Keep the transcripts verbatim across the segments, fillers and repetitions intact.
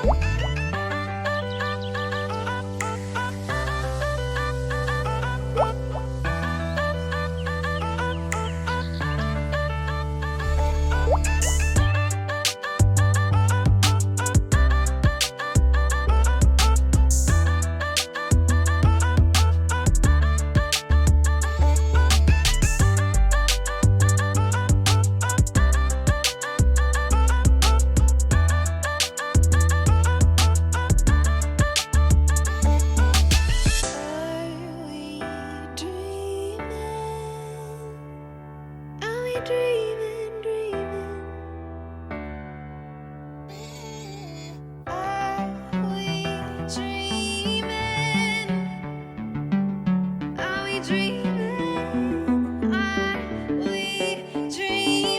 Are we dreaming? Are we dreaming, dreaming? Are we dreaming? Are we dreaming? Are we dreaming?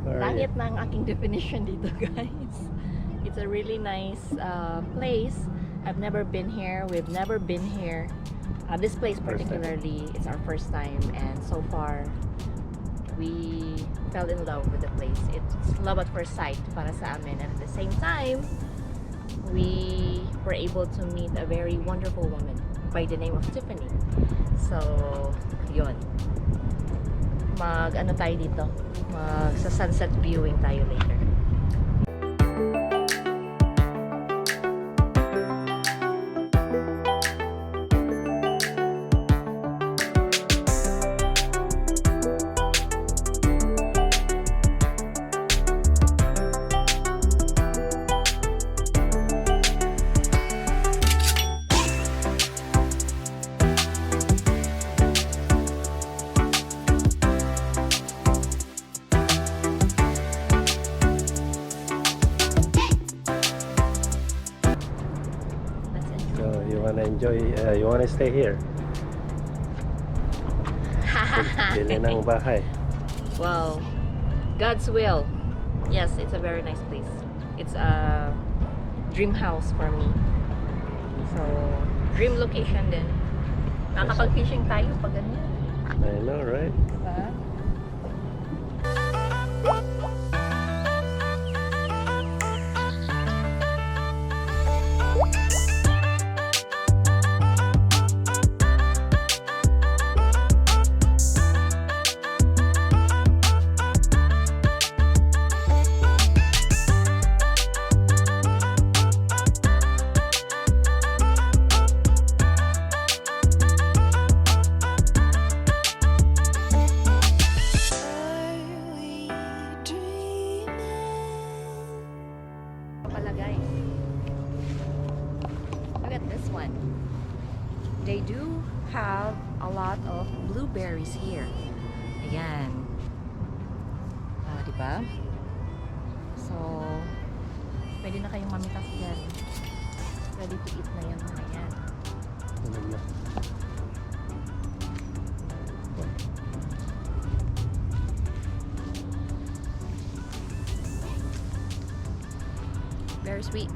Alright. Langit na ang aking definition dito, guys. It's a really nice, uh, place. I've never been here. We've never been here. Uh, this place particularly, it's our first time, and so far, we fell in love with the place. It's love at first sight para sa amin, and at the same time, we were able to meet a very wonderful woman by the name of Tiffany. So, yun. Mag, ano tayo dito? Magsa sunset viewing tayo later. So, you wanna enjoy, uh, you wanna stay here? Bili ng bahay. Wow. God's will. Yes, it's a very nice place. It's a dream house for me. So, dream location din. Nakakapag-fishing tayo pag ganyan. I know, right? Diba? Pala, guys. Look at this one. They do have a lot of blueberries here. Ayan. Ah, di ba? So, pwede na kayong mamitas dyan. Ready to eat na yan, mga yan. Tulog na. Very sweet.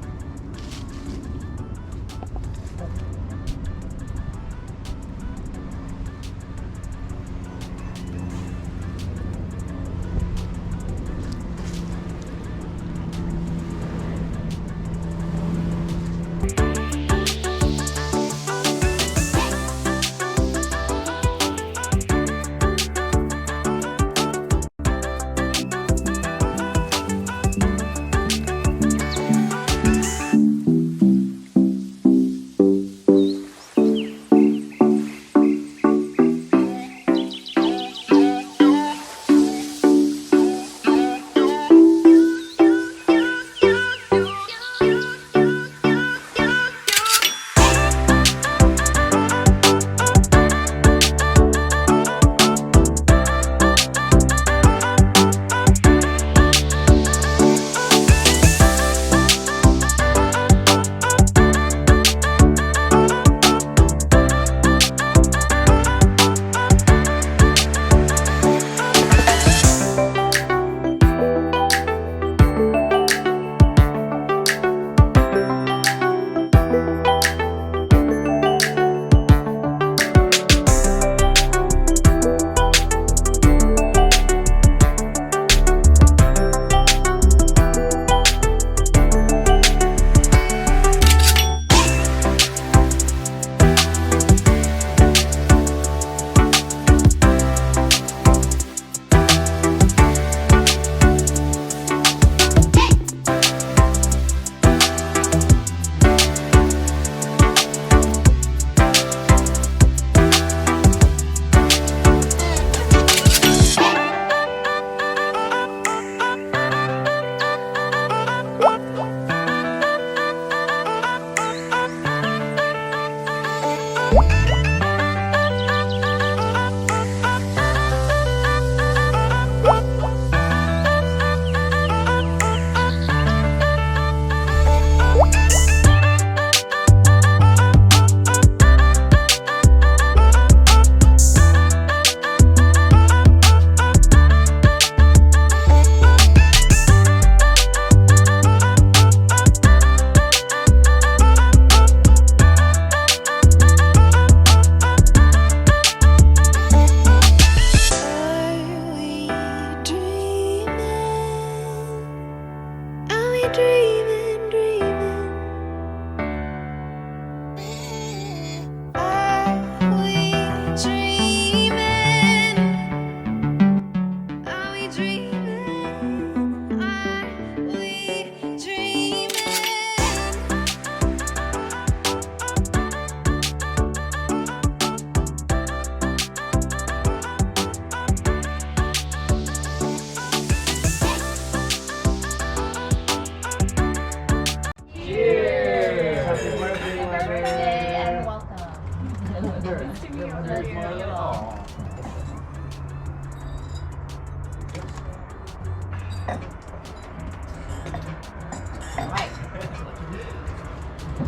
Hi.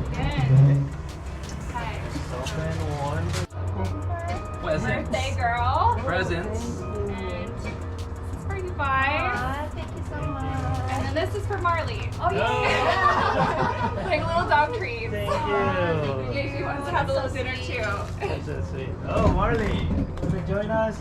Again. Hi. Open one. Presents. Birthday girl. Presents. And this is for you guys. Aw, thank you so much. And then this is for Marley. Oh, yeah. Oh. Like little dog treats. Thank you. Yeah, she wants to have a little dinner too. That's so sweet. Oh, Marley, wanna join us?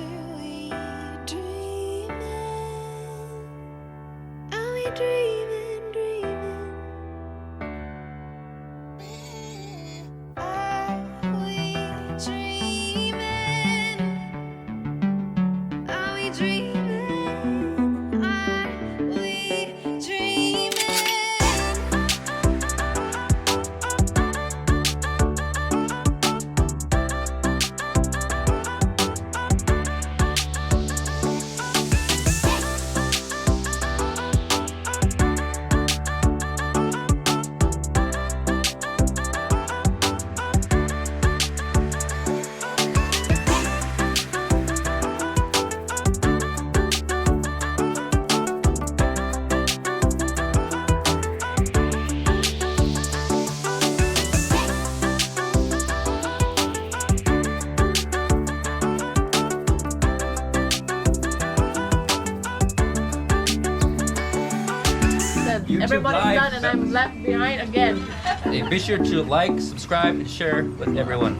Are we dreaming? Are we dreaming, dreaming? Are we dreaming? Are we dreaming? Are we dreaming? Everybody's done and I'm left behind again. Hey, be sure to like, subscribe, and share with everyone.